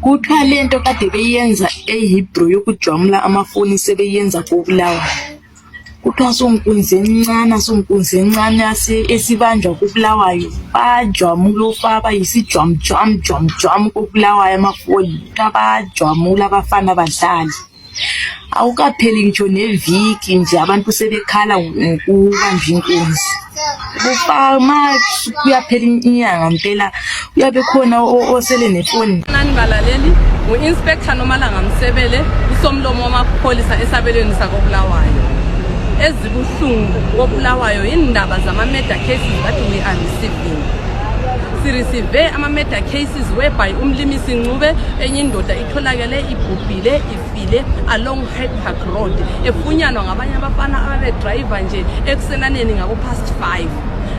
Kuthiwa lento kade beyenza eHebrew yokujwamula amafoni sebeyenza koBulawayo. Kuthiwa sonkunzi encane, sonkunzi encane esibanjwa koBulawayo, bajwamula ofaba yisijwamjwam jwamjwam koBulawayo amafoni. Kuthiwa bajwamula abafana badlale. Awukapheli ngitsho neviki nje abantu sebekhala ngokubanjwa inkunzi. Kufa ma kuyaphela inyanga mpela uyabe khona osele nefoni. Nani balaleli, ngu-Inspector Nomalanga Msebele, usomlomo wamapholisa esabelweni sakoBulawayo. Ezibuhlungu koBulawayo yindaba zama-murder cases that we are receiving. Sireceive ama-murder cases whereby umlimisi Ncube, enye indoda itholakele ibhubhile ifile along Hyde Park Road, efunyanwa ngabanye abafana ababedrayiva nje ekusenaneni ngabo past 5.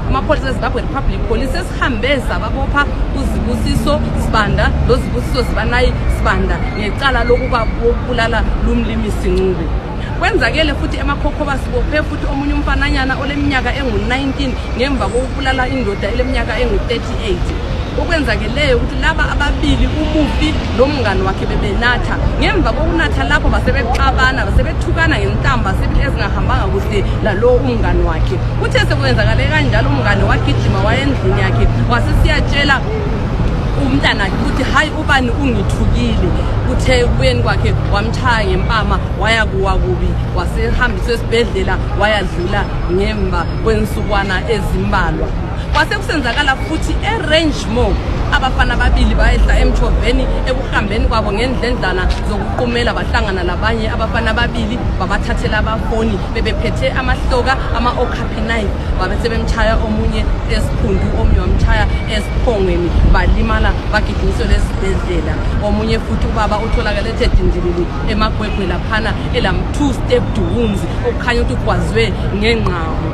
Amapholisa eZimbabwe Republic Police esihambe sababopha uZibusiso Sibanda loZibusiso Zibanayi Sibanda ngecala lokuba bokubulala lumlimisi Ncube. Kwenzakele futhi eMakhokhoba sibophe futhi omunye umfananyana oleminyaka engu-19 ngemva kokubulala indoda eleminyaka engu-38. Okwenzakeleyo ukuthi laba ababili umufi lomngani wakhe bebenatha. Ngemva kokunatha lapho basebexabana, basebethukana ngenhlamba sibili ezingahambanga kuhle lalowo umngani wakhe. Kuthe sekwenzakale kanjalo umngani wagijima waya endlini yakhe wasesiyatshela umntanakhe ukuthi hayi ubani ungithukile. Kuthe ekubuyeni kwakhe wamtshaya ngempama waya kuwa kubi, wasehambiswa esibhedlela wayadlula ngemva kwensukwana ezimbalwa. Kwasekusenzakala futhi eRangemore abafana ababili bayehla emtshoveni ekuhambeni kwabo ngendlendlana zokuqumela bahlangana labanye abafana ababili babathathela abafoni bebephethe amahloka ama-okapi knife babe sebemtshaya omunye esiphundu omunye wamtshaya esiphongweni balimala bagijinyiselwa esibhedlela. Omunye futhi ubaba utholakale ethe dindilili eMagwegwe laphana elam 2 stepped wounds okukhanya ukuthi ugwazwe ngengqamu.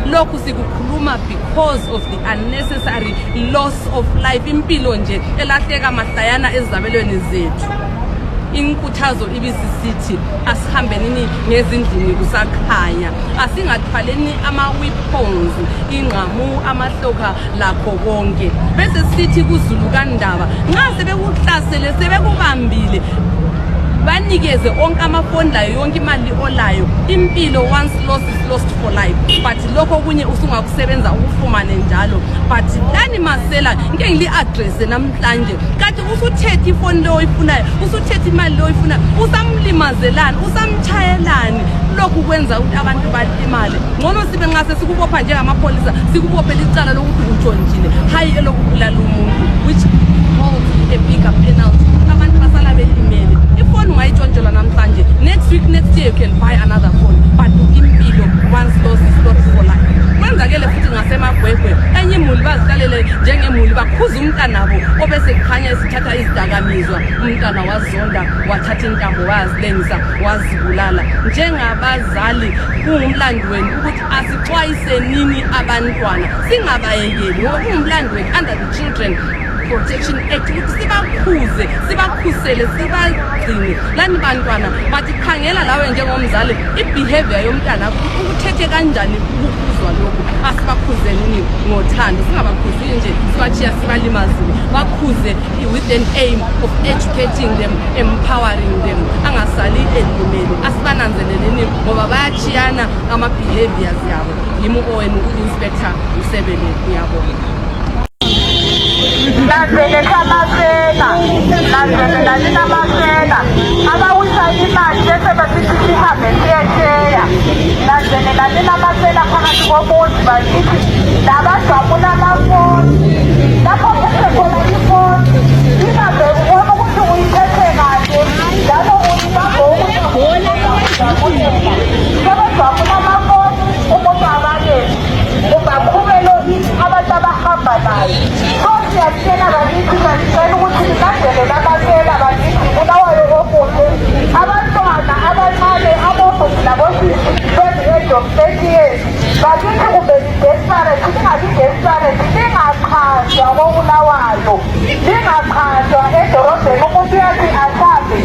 Lokhu sikukhuluma because of the unnecessary loss of life, impilo nje elahleka mahlayana ezabelweni zethu. Inkuthazo ibisisithi asihambenini ngezindlini kusakhanya, asingathwaleni ama-weapons, ingqamu, amahloka lakho konke. Bese sithi kuzulu kandaba, nxa sebekuhlasele sebekubambile banikeze onke amafoni layo yonke imali olayo. Impilo once lost is lost for life, but lokho okunye usungakusebenza ukufumane njalo. But lani masela ngike ngili-addresse namhlanje, kanti usuthethe ifoni leyo oyifunayo, usuthethe imali leyo oyifunayo, usamlimazelani, usamtshayelani? Lokhu kwenza ukuthi abantu balimale. Ngcono sibe nxa sesikubopha njengamapholisa sikubophele icala lokuthi utshontshile, hayi elokubulala umuntu, which holds a bigger penalty. Abantu basala belimele. Ifoni ungayitshontshelwa namhlanje, next week, next year you can buy another phone, but impilo once lost is lost for life. Kwenzakele futhi ngaseMagwegwe, enye imuli bazihlalele njengemuli bakhuza umntanabo obesekukhanya esithatha izidakamizwa. Umntana wazonda wathatha intambo wayazilengisa wazibulala. Njengabazali kungumlandu wenu ukuthi asixwayisenini abantwana, singabayekeli, ngoba kungumlandu wethu under the Children Protection Act ukuthi sibakhuze, sibakhusele, sibagcine. Lani bantwana, bathi khangela lawe njengomzali i-behavior yomntana ukuthethe kanjani ukukhuzwa lokhu. Asibakhuzenini ngothando, singabakhuzi nje sibatshiya sibalimazile. Bakhuze with an aim of educating them, empowering them, angasali elimele. Asibananzeleleni ngoba bayatshiyana ama-behaviors yabo. Yimi owenu u-Inspector Msebele, ngiyabonga. Nanzelela amasela, nanzelela nina amasela abawisa imali bese besithi sihambe siyesheya. Nanzelela nina amasela phakathi komuzi bakithi labajabula amafoni lapho phethe khona ifoni ingabe ubona ukuthi uyiphethe kahle njalo uyibambe ukuthi sebejabula amafoni umuntu abalele ubakhubelo abantu abahamba naye. So siyacela bakithi, siyacela ukuthi nilandele lamasela bakithi Bulawayo omuhle. Abantwana abancane abobhuti labosisi be-age of 30 years bakithi, kumbe ni-desperate ningabi desperate, lingaqhashwa koBulawayo, lingaqhashwa edorobheni. Umuntu uyathi ahambe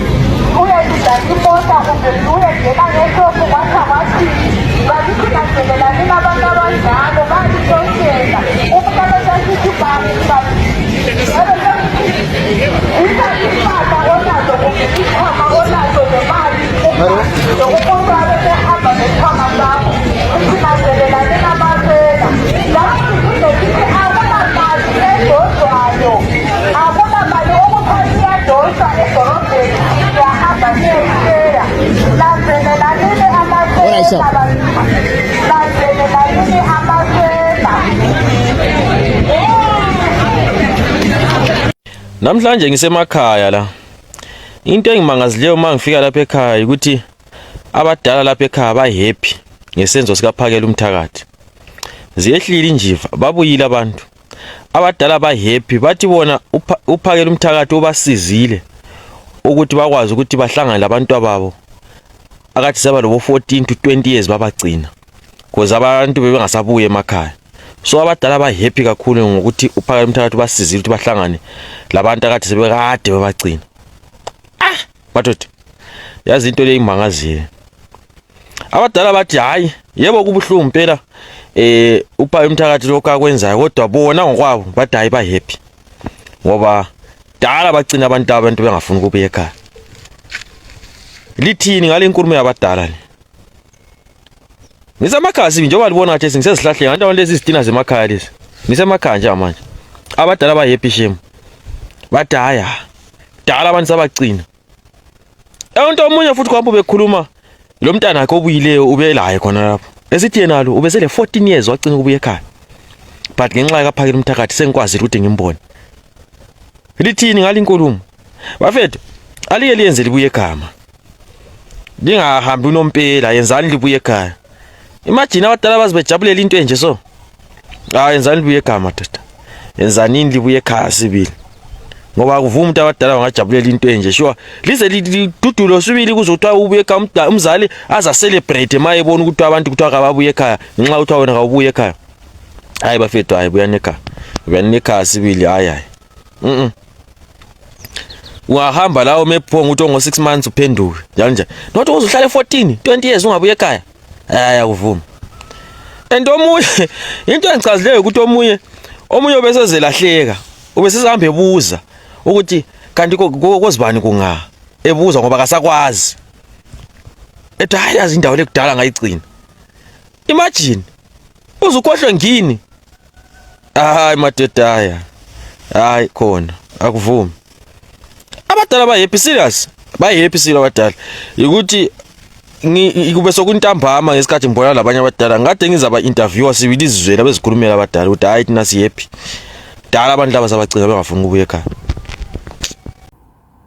uyayidla imota kumbe uyengena ngeshophu kwatha kwathini bakithi. Nanzelelani abantu abanjalo bayalitshontsela. Umuntu abesasithi bani bani ita impahla. Sharp. Landelelani amasela. Namhlanje ngisemakhaya la. Into engimangazileyo uma ngifika lapha ekhaya ukuthi abadala lapha ekhaya ba-happy ngesenzo sikaPhakela umthakathi. Ziyehlile injiva, babuyile abantu. Abadala ba-happy bathi bona uPhakela umthakathi ubasizile ukuthi bakwazi ukuthi bahlangane labantu ababo akathi seba lobo 14 to 20 years babagcina. Because abantu bebengasabuyi emakhaya. So abadala ba-happy kakhulu ngokuthi uPhakela umthakathi ubasizile ukuthi bahlangane labantu akade sebekade bebagcina. Ah, madoda. Yazi into le ingimangazile. Abadala bathi hayi, yebo kubuhlungu impela uPhakela umthakathi lokho akwenzayo, kodwa bona ngokwabo bathi hayi ba happy. Ngoba dala bagcina abantu bengafuni ukubuya ekhaya. Lithini ngale inkulumo yabadala le? Ngisemakhaya sibi njengoba libona ngathi ngisezihlahleni ngathi lezi izitina zemakhaya lezi. Ngisemakhaya nje manje. Abadala ba happy shame. Bathi haya. Dala abantu sabagcina. Umuntu omunye futhi kwambo bekhuluma lo mntana wakhe obuyileyo ubelaye khona lapho. Esithi yena lo ubesele 14 years wagcina ukubuya ekhaya. But ngenxa kaPhakela umthakathi sengikwazile ukuthi ngimbone. Lithini ngale inkulumo? Bafethu alike liyenze libuye ekhaya. Lingahambi unompela, yenzani libuye ekhaya. Imagine abadala bazibejabulela into enje so. Ah, yenzani libuye ekhaya madoda. Yenzanini libuye ekhaya sibili. Ngoba akuvumi umuntu abadala bangajabulela into enje sure. Lize lidudulo sibili kuze kuthiwa ubuye ekhaya, umzali aza celebrate maye ebona ukuthi abantu kuthiwa kababuye ekhaya ngenxa kuthiwa wena kawubuye ekhaya. Hayi bafethu, hayi buyani ekhaya. Buyani ekhaya sibili, hayi hayi. Ungahamba la umephonga ukuthi ngo 6 months uphenduke njalo nje. Not uze uhlale 14, 20 years ungabuye ekhaya. Hayi akuvumi. And omunye into engichazileyo ukuthi omunye ubesezelahleka, ubesesihamba ebuza ukuthi kanti kozibani kunga ebuza ngoba akasakwazi. Ethi hayi yazi indawo lekudala ngayigcina. Imagine uzukhohlwe ngini. Hayi madoda haya. Hayi khona akuvumi. Abadala ba happy serious. Ba happy silo abadala. Ukuthi kube sokuntambama ngesikhathi ngibona labanye abadala ngade ngizaba interviewer sibili izizwela bezikhulumela abadala ukuthi hayi thina si happy. Dala abantu laba sabagcina bengafuni ukubuya ekhaya.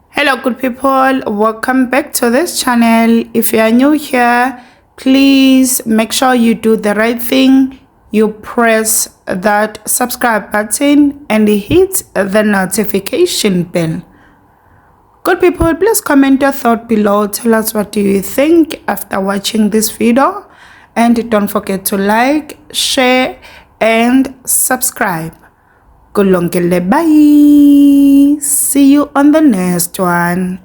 Hello good people, welcome back to this channel. If you are new here, please make sure you do the right thing. You press that subscribe button and hit the notification bell. Good people, please comment your thought below. Tell us what do you think after watching this video, and don't forget to like, share and subscribe. Kulungile, bye. See you on the next one.